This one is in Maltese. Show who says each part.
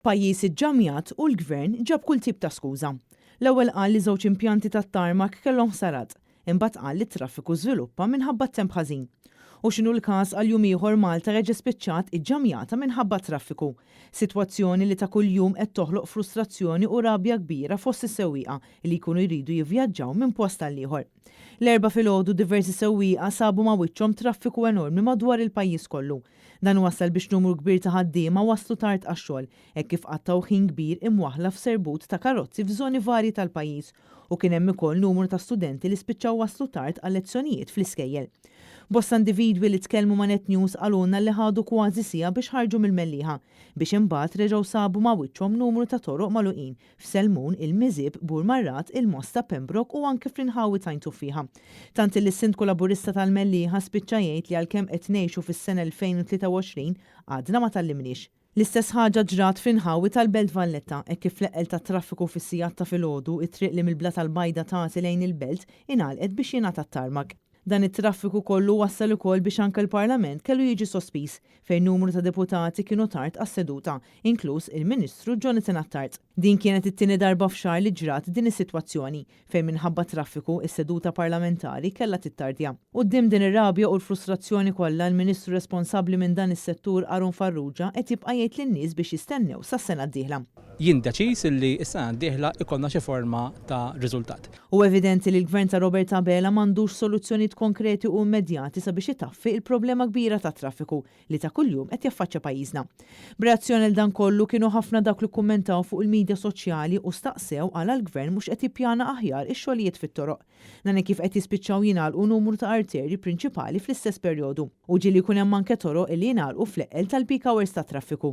Speaker 1: Pajjiż iġġamjat u l-Gvern ġab kull tip ta' skuża. L-ewwel qal li żewġ impjanti tat-tarmac kellhom ħsarat, imbagħad qal li t-traffiku żviluppa minħabba t-temp ħażin. U x'inhu l-każ għal jum ieħor Malta reġgħet spiċċat iġġamjata minħabba t-traffiku. Sitwazzjoni li ta' kuljum qed toħloq frustrazzjoni u rabja kbira fost is-sewwieqa li jkunu jridu jivvjaġġaw minn post għal ieħor. L-Erbgħa filgħodu diversi sewwieqa sabu ma' wiċċhom traffiku enormi madwar il-pajjiż kollu. Dan wassal biex numru kbir ta' ħaddiema waslu tard għax-xogħol, hekk kif qattgħu ħin kbir imwaħħla f'serbut ta' karozzi f'żoni varji tal-pajjiż u kien hemm ukoll numru ta' studenti li spiċċaw waslu tard għal-lezzjonijiet fl-iskejjel. Bosta individwi li tkellmu ma' Net News qalulna li ħadu kważi siegħa biex ħarġu mill-Mellieħa, biex imbagħad reġgħu sabu ma' wiċċhom numru ta' toroq magħluqin f'Selmun, il-Miżieb, Burmarrad, il-Mosta, Pembroke u anke fl-inħawi t'Għajn Tuffieħa. Tant illi s-Sindku Laburista tal-Mellieħa spiċċa jgħid li għalkemm qed ngħixu fis-sena 2023, għadna ma tgħallimniex. L-istess ħaġa ġrat fl-inħawi tal-Belt Valletta, hekk kif fl-eqqel tat-traffiku fis-sigħat ta' filgħodu, it-triq li mill-Blata l-Bajda tagħti lejn il-Belt ingħalqet biex jingħata t-tarmac. Dan it-traffiku kollu wassal ukoll biex anke l-Parlament kellu jiġi sospiż, fejn numru ta' deputati kienu tard għas-seduta, inkluż il-Ministru Jonathan Attard. Din kienet it-tieni darba f'xahar li ġrat din is-sitwazzjoni, fejn minħabba traffiku, is-seduta parlamentari kellha tittardja. Quddiem din ir-rabja u l-frustrazzjoni kollha, il-Ministru responsabbli minn dan is-settur Aaron Farrugia qed jibqa' jgħid lin-nies biex jistennew sas-sena d-dieħla.
Speaker 2: Jien deċiż illi s-sena d-dieħla jkollna xi forma ta' riżultat.
Speaker 1: Hu evidenti li l-Gvern ta' Robert Abela m'għandux soluzzjonijiet konkreti u immedjati sabiex itaffi il-problema kbira tat-traffiku li ta' kuljum qed jaffaċċja pajjiżna. B'reazzjoni għal dan kollu kienu ħafna dawk li kkummentaw fuq il-midja soċjali u staqsew għala l-Gvern mhux qed jippjana aħjar ix-xogħlijiet fit-toroq. Dan hekk kif qed jispiċċaw jingħalqu numru ta' arterji prinċipali fl-istess perjodu. U ġieli jkun hemm anke toroq illi jingħalqu fl-eqqel tal-peak hours tat-traffiku.